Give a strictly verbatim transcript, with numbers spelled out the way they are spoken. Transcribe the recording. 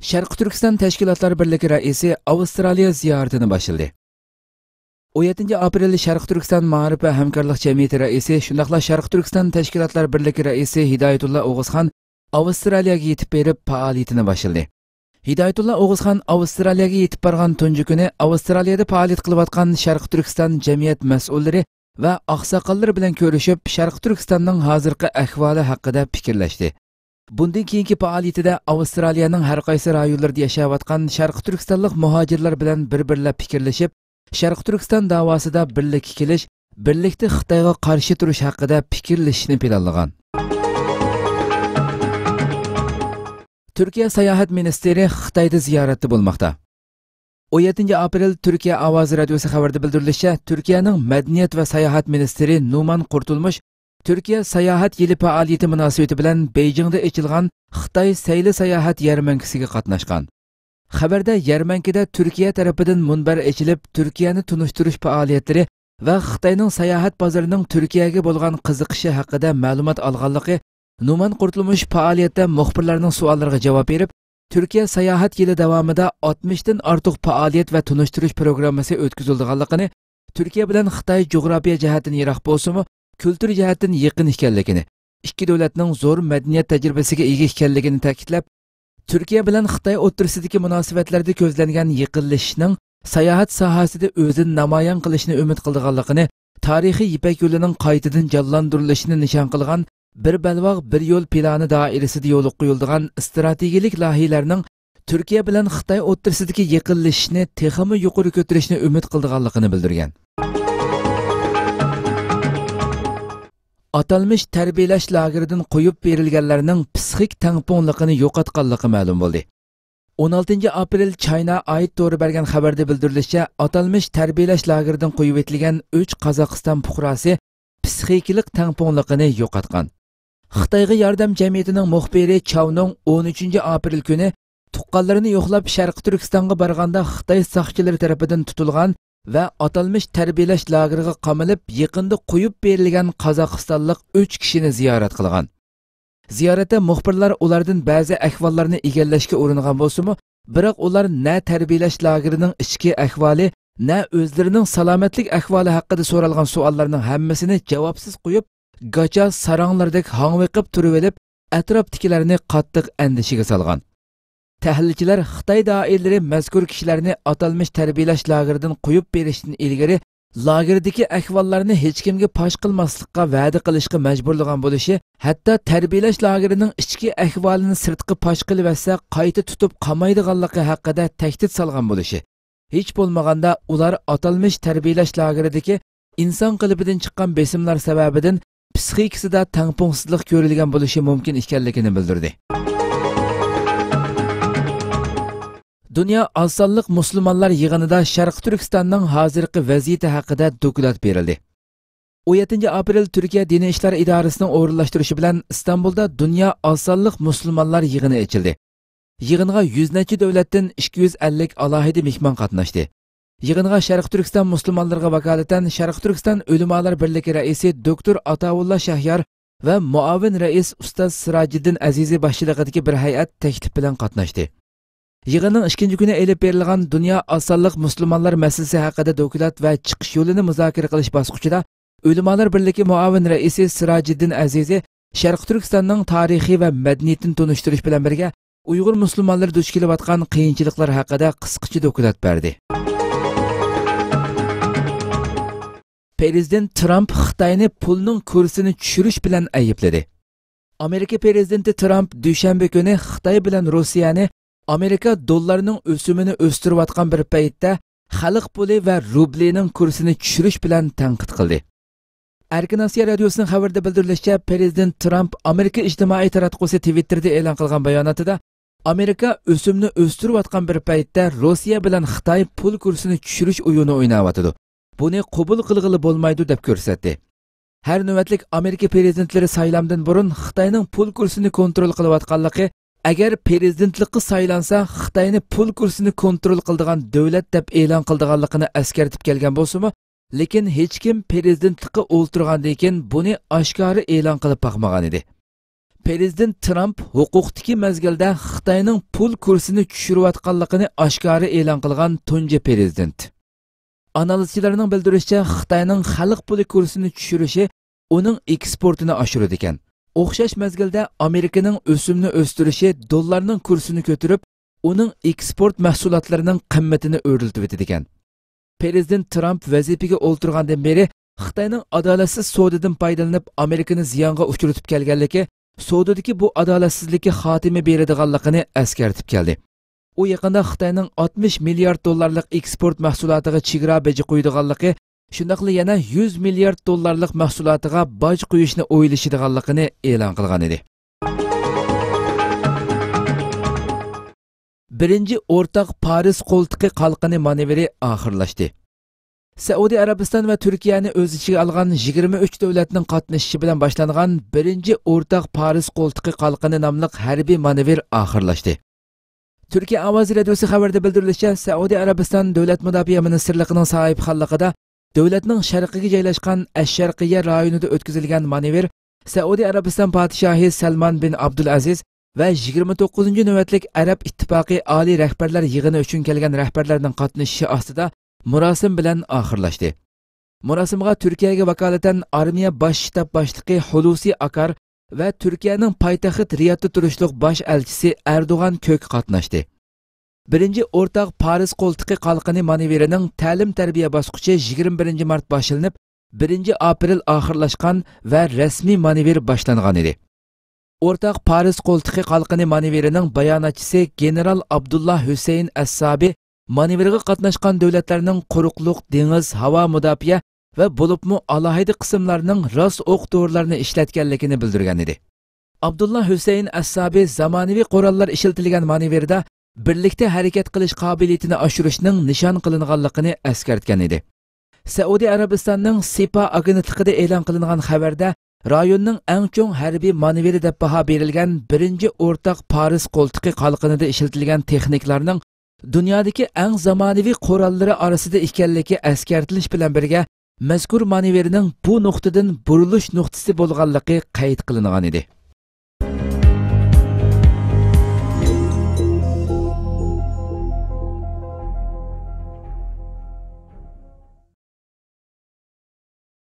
شەرقىي تۈركىستان تەشكىلاتلار بىرلىكى رەئىسى ئاۋسترالىيە زىيارىتىنى باشلىدى. ئون يەتتىنچى ئاپرېل شەرقىي تۈركىستان مائارىپ ۋە ھەمكارلىق جەمئىيىتى رەئىسى، شۇنداقلا شەرقىي تۈركىستان تەشكىلاتلار بىرلىكى رەئىسى ھىدايەتۇللا ئوغۇزخان ئاۋسترالىيەگە يېتىپ بېرىپ پائالىيىتىنى باشلىدى. ھىدايەتۇللا ئوغۇزخان ئاۋسترالىيەگە يېتىپ بارغان تۇنجى كۈنى ئاۋسترالىيەدە پائالىيەت قىلىۋاتقان شەرقىي تۈركىستان جەمئىيەت مەسئۇللىرى ۋە ئاقساقاللىرى بىلەن كۆرۈشۈپ، شەرقىي تۈركىستاننىڭ ھازىرقى ئەھۋالى ھەققىدە پىكىرلەشتى. بۇندىن كېيىنكى پائالىيىتىدە ئاۋسترالىيەنىڭ ھەر قايسى رايونلىرىدا ياشاۋاتقان شەرقىي تۈركىستانلىق مۇھاجىرلار بىلەن بىر-بىرلەپ پىكىرلىشىپ، شەرقىي تۈركىستان داۋاسىدا بىرلىككە كېلىش، بىرلىكتە خىتايغا قارشى تۇرۇش ھەققىدە پىكىرلىشىشنى پىلانلىغان. تۈركىيە ساياھەت مىنىستىرى خىتايدا زىيارەتتە بولماقتا. ئون يەتتىنچى ئاپرېل تۈركىيە ئاۋازى رادىيوسى خەۋىرىدە بىلدۈرۈلۈشىچە، تۈركىيەنىڭ مەدەنىيەت ۋە ساياھەت مىنىستىرى نۇمان قۇرتۇلمۇش تۈركىيە ساياھەت يىلى پائالىيىتى مۇناسىۋىتى بىلەن بېيجىڭدا ئېچىلغان خىتاي سەيلە ساياھەت يەرمەنكىسىگە قاتناشقان. خەۋەردە يەرمەنكىدە تۈركىيە تەرىپىدىن مۇنبەر ئېچىلىپ، تۈركىيەنى تونۇشتۇرۇش پائالىيەتلىرى ۋە خىتاينىڭ ساياھەت بازىرىنىڭ تۈركىيەگە بولغان قىزىقىشى ھەققىدە مەلۇمات ئالغانلىقى، نۇمان قۇرتۇلمۇش پائالىيەتتە مۇخبىرلارنىڭ سوئاللىرىغا جاۋاب بېرىپ، تۈركىيە ساياھەت يىلى داۋامىدا ئاتمىشتىن ئارتۇق پائالىيەت ۋە تونۇشتۇرۇش پروگراممىسى ئۆتكۈزۈلىدىغانلىقىنى، تۈركىيە بىلەن خىتاي جۇغراپىيە جەھەتتىن يىراق بولسىمۇ، كۈلتۈر جەھەتتىن يېقىن ئىكەنلىكىنى، ئىككى دۆلەتنىڭ زور مەدەنىيەت تەجرىبىسىگە ئىگە ئىكەنلىكىنى تەكىتلەپ، تۈركىيە بىلەن خىتاي ئوتتۇرىسىدىكى مۇناسىۋەتلەردە كۆزلەنگەن يېقىنلىشىشنىڭ ساياھەت ساھەسىدە ئۆزىنى نامايان قىلىشىنى ئۈمىد قىلىدىغانلىقىنى، تارىخىي يىپەك يولىنىڭ قايتىدىن جانلاندۇرۇلۇشىنى نىشان قىلغان بىر بەلباغ، بىر يول پىلانى دائىرىسىدە يولغا قويۇلىدىغان ئىستراتېگىيەلىك لايىھەلەرنىڭ تۈركىيە بىلەن خىتاي ئوتتۇرىسىدىكى يېقىنلىشىشنى تېخىمۇ يۇقىرى كۆتۈرۈشنى ئۈمىد قىلىدىغانلىقىنى بىلدۈرگەن. ئاتالمىش تەربىيەلەش لاگېرىدىن قويۇپ بېرىلگەنلەرنىڭ پسىخىك تەڭپۇڭلۇقىنى يوقاتقانلىقى مەلۇم بولدى. ئون ئالتىنچى ئاپرېل چاينا ئايت تورى بەرگەن خەۋەردە بىلدۈرۈلۈشىچە، ئاتالمىش تەربىيەلەش لاگېرىدىن قويۇۋېتىلگەن ئۈچ قازاقىستان پۇقراسى پسىخىكىلىق تەڭپۇڭلۇقىنى يوقاتقان. خىتايغا ياردەم جەمئىيىتىنىڭ مۇخبىرى چاۋنىڭ ئون ئۈچىنچى ئاپرېل كۈنى تۇغقانلىرىنى يوقلاپ شەرقىي تۈركىستانغا بارغاندا خىتاي ساقچىلىرى تەرىپىدىن تۇتۇلغان ۋە ئاتالمىش تەربىيەلەش لاگېرىغا قامىلىپ يېقىندا قويۇپ بېرىلگەن قازاقىستانلىق ئۈچ كىشىنى زىيارەت قىلغان. زىيارەتتە مۇخبىرلار ئۇلاردىن بەزى ئەھۋاللارنى ئىگىلەشكە ئۇرۇنغان بولسىمۇ، بىراق ئۇلار نە تەربىيەلەش لاگېرىنىڭ ئىچكى ئەھۋالى، نە ئۆزلىرىنىڭ سالامەتلىك ئەھۋالى ھەققىدە سورالغان سوئاللارنىڭ ھەممىسىنى جاۋابسىز قويۇپ، گاچا ساراڭلىرىدەك ھاڭۋېقىپ تۇرۇۋېلىپ، ئەتراپتىكىلەرنى قاتتىق ئەندىشىگە سالغان. تەھلىلچىلەر خىتاي دائىرىلىرى مەزكۇر كىشىلەرنى ئاتالمىش تەربىيەلەش لاگېرىدىن قويۇپ بېرىشتىن ئىلگىرى لاگېردىكى ئەھۋاللارنى ھېچكىمگە پاش قىلماسلىققا ۋەدە قىلىشقا مەجبۇرلىغان بولۇشى، ھەتتا تەربىيەلەش لاگېرىنىڭ ئىچكى ئەھۋالىنى سىرتقا پاش قىلىۋەتسە، قايتا تۇتۇپ قامايدىغانلىقى ھەققىدە تەھدىت سالغان بولۇشى، ھېچ بولمىغاندا ئۇلار ئاتالمىش تەربىيەلەش لاگېرىدىكى ئىنسان قېلىپىدىن چىققان بېسىملار سەۋەبىدىن پسىخىكىسىدا تەڭپۇڭسىزلىق كۆرۈلگەن بولۇشى مۇمكىن ئىكەنلىكىنى بىلدۈردى. دۇنيا ئاز سانلىق مۇسۇلمانلار يىغىنىدا شەرقىي تۈركىستاننىڭ ھازىرقى ۋەزىيىتى ھەققىدە دوكلات بېرىلدى. ئون يەتتىنچى ئاپرېل تۈركىيە دىنىي ئىشلار ئىدارىسىنىڭ ئورۇنلاشتۇرۇشى بىلەن ئىستانبۇلدا دۇنيا ئاز سانلىق مۇسۇلمانلار يىغىنى ئېچىلدى. يىغىنغا يۈز نەچچە دۆلەتتىن ئىككى يۈز ئەللىك ئالاھىدە مېھمان قاتناشتى. يىغىنغا شەرقىي تۈركىستان مۇسۇلمانلىرىغا ۋاكالىتەن شەرقىي تۈركىستان ئۆلىمالار بىرلىكى رەئىسى دوكتور ئاتاۋۇللا شەھيار ۋە مۇئاۋىن رەئىس ئۇستاز سىراجىدىن ئەزىزى باشچىلىقىدىكى بىر ھەيئەت تەكلىپ بىلەن قاتناشتى. يىغىننىڭ ئىككىنچى كۈنى ئېلىپ بېرىلغان دۇنيا ئاز سانلىق مۇسۇلمانلار مەسىلىسى ھەققىدە دوكلات ۋە چىقىش يولىنى مۇزاكىرە قىلىش باسقۇچىدا ئۆلىمالار بىرلىكى مۇئاۋىن رەئىسى سىراجىدىن ئەزىزى شەرقىي تۈركىستاننىڭ تارىخى ۋە مەدەنىيىتىنى تونۇشتۇرۇش بىلەن بىرگە، ئۇيغۇر مۇسۇلمانلىرى دۇچ كېلىۋاتقان قىيىنچىلىقلار ھەققىدە قىسقىچە دوكلات بەردى. پىرېزىدېنت ترامپ خىتاينى پۇلنىڭ كۇرسىنى چۈشۈرۈش بىلەن ئەيىبلىدى. ئامېرىكا پىرېزىدېنتى ترامپ دۈشەنبە كۈنى خىتاي بىلەن روسىيەنى ئامېرىكا دوللارىنىڭ ئۆسۈمىنى ئۆستۈرۈۋاتقان بىر پەيتتە، خەلق پۇلى ۋە روبلىنىڭ كۇرسىنى چۈشۈرۈش بىلەن تەنقىد قىلدى. ئەركىن ئاسىيا رادىيوسىنىڭ خەۋىرىدە بىلدۈرۈلۈشىچە، پىرېزىدېنت ترامپ ئامېرىكا ئىجتىمائىي تاراتقۇسى تىۋىتتېردا ئېلان قىلغان باياناتىدا، ئامېرىكا ئۆسۈمنى ئۆستۈرۈۋاتقان بىر پەيتتە روسىيە بىلەن خىتاي پۇل كۇرسىنى چۈشۈرۈش ئويۇنى ئويناۋاتىدۇ. بۇنى قوبۇل قىلغىلى بولمايدۇ، دەپ كۆرسەتتى. ھەر نۆۋەتلىك ئامېرىكا پىرېزىدېنتلىرى سايلامدىن بۇرۇن خىتاينىڭ پۇل كۇرسىنى كونترول قىلىۋاتقانلىقى، ئەگەر پىرېزىدېنتلىققا سايلانسا، خىتاينى پۇل كۇرسىنى كونترول قىلىدىغان دۆلەت دەپ ئېلان قىلىدىغانلىقىنى ئەسكەرتىپ كەلگەن بولسىمۇ، لېكىن ھېچكىم پىرېزىدېنتلىققا ئولتۇرغاندىن كېيىن بۇنى ئاشكارا ئېلان قىلىپ باقمىغانىدى. پىرېزىدېنت ترامپ ھوقۇقتىكى مەزگىلدە خىتاينىڭ پۇل كۇرسىنى چۈشۈرۈۋاتقانلىقىنى ئاشكارا ئېلان قىلغان تۇنجى پىرېزىدېنت. ئانالىزچىلارنىڭ بىلدۈرۈشىچە، خىتاينىڭ خەلق پۇلى كۇرسىنى چۈشۈرۈشى ئۇنىڭ ئېكسپورتىنى ئاشۇرىدىكەن. ئوخشاش مەزگىلدە ئامېرىكىنىڭ ئۆسۈمنى ئۆستۈرۈشى دوللارنىڭ كۇرسىنى كۆتۈرۈپ، ئۇنىڭ ئېكسپورت مەھسۇلاتلىرىنىڭ قىممىتىنى ئۆرلىتىۋېتىدىكەن. پىرېزىدېنت ترامپ ۋەزىپىگە ئولتۇرغاندىن بېرى خىتاينىڭ ئادالەتسىز سودىدىن پايدىلىنىپ ئامېرىكىنى زىيانغا ئۇچرىتىپ كەلگەنلىكى، سودىدىكى بۇ ئادالەتسىزلىككە خاتىمە بېرىدىغانلىقىنى ئەسكەرتىپ كەلدى. ئۇ يېقىندا خىتاينىڭ ئاتمىش مىليارد دوللارلىق ئېكسپورت مەھسۇلاتىغا چېگرا بېجى قويىدىغانلىقى، شۇنداقلا يەنە يۈز مىليارد دوللارلىق مەھسۇلاتىغا باج قويۇشنى ئويلىشىدىغانلىقىنى ئېلان قىلغان ئىدى. بىرىنچى ئورتاق پارس قولتۇقى قالقىنى مانېۋىرى ئاخىرلاشتى. سەئۇدى ئەرەبىستان ۋە تۈركىيەنى ئۆز ئىچىگە ئالغان يىگىرمە ئۈچ دۆلەتنىڭ قاتنىشىشى بىلەن باشلانغان بىرىنچى ئورتاق پارس قولتۇقى قالقىنى ناملىق ھەربىي مانېۋىر ئاخىرلاشتى. تۈركىيە ئاۋازى رادىيوسى خەۋىرىدە بىلدۈرۈلۈشىچە، سەئۇدى ئەرەبىستان دۆلەت مۇداپىئە مىنىستىرلىقىنىڭ ساھىبخانلىقىدا دۆلەتنىڭ شەرقىگە جايلاشقان ئەششەرقىيە رايونىدا ئۆتكۈزۈلگەن مانېۋىر سەئۇدى ئەرەبىستان پادىشاھى سەلمان بىن ئابدۇلئەزىز ۋە يىگىرمە توققۇزىنچى نۆۋەتلىك ئەرەب ئىتتىپاقى ئالىي رەھبەرلەر يىغىنى ئۈچۈن كەلگەن رەھبەرلەرنىڭ قاتنىشىشى ئاستىدا مۇراسىم بىلەن ئاخىرلاشتى. مۇراسىمغا تۈركىيەگە ۋاكالىتەن ئارمىيە باش شتاب باشلىقى خۇلۇسى ئاكار ۋە تۈركىيەنىڭ پايتەخت رىيادتا تۇرۇشلۇق باش ئەلچىسى ئەردوغان كۆك قاتناشتى. بىرىنچى ئورتاق پارس قولتۇقى قالقىنى مانېۋىرىنىڭ تەلىم-تەربىيە باسقۇچى يىگىرمە بىرىنچى مارت باشلىنىپ، بىرىنچى ئاپرېل ئاخىرلاشقان ۋە رەسمىي مانېۋىر باشلانغان ئىدى. ئورتاق پارس قولتۇقى قالقىنى مانېۋىرىنىڭ باياناتچىسى گېنېرال ئابدۇللا ھۈسەيىن ئەسسابى مانېۋىرغا قاتناشقان دۆلەتلەرنىڭ قۇرۇقلۇق، دېڭىز، ھاۋا مۇداپىئە ۋە بولۇپمۇ ئالاھىدە قىسىملارنىڭ راست ئوق دورىلارنى ئىشلەتكەنلىكىنى بىلدۈرگەن ئىدى. ئابدۇللا ھۈسەيىن ئەسسابى زامانىۋى قوراللار ئىشلىتىلگەن مانېۋىردا بىرلىكتە ھەرىكەت قىلىش قابىلىيىتىنى ئاشۇرۇشنىڭ نىشان قىلىنغانلىقىنى ئەسكەرتكەن ئىدى. سەئۇدى ئەرەبىستاننىڭ سېپا ئاگېنتلىقىدا ئېلان قىلىنغان خەۋەردە، رايوننىڭ ئەڭ چوڭ ھەربىي مانېۋىرى دەپ باھا بېرىلگەن بىرىنچى ئورتاق پارس قولتۇقى قالقىنىدا ئىشلىتىلگەن تېخنىكىلارنىڭ دۇنيادىكى ئەڭ زامانىۋى قوراللىرى ئارىسىدا ئىكەنلىكى ئەسكەرتىلىش بىلەن بىرگە، مەزكۇر مانېۋىرنىڭ بۇ نۇقتىدىن بۇرۇلۇش نۇقتىسى بولغانلىقى قەيت قىلىنغان ئىدى.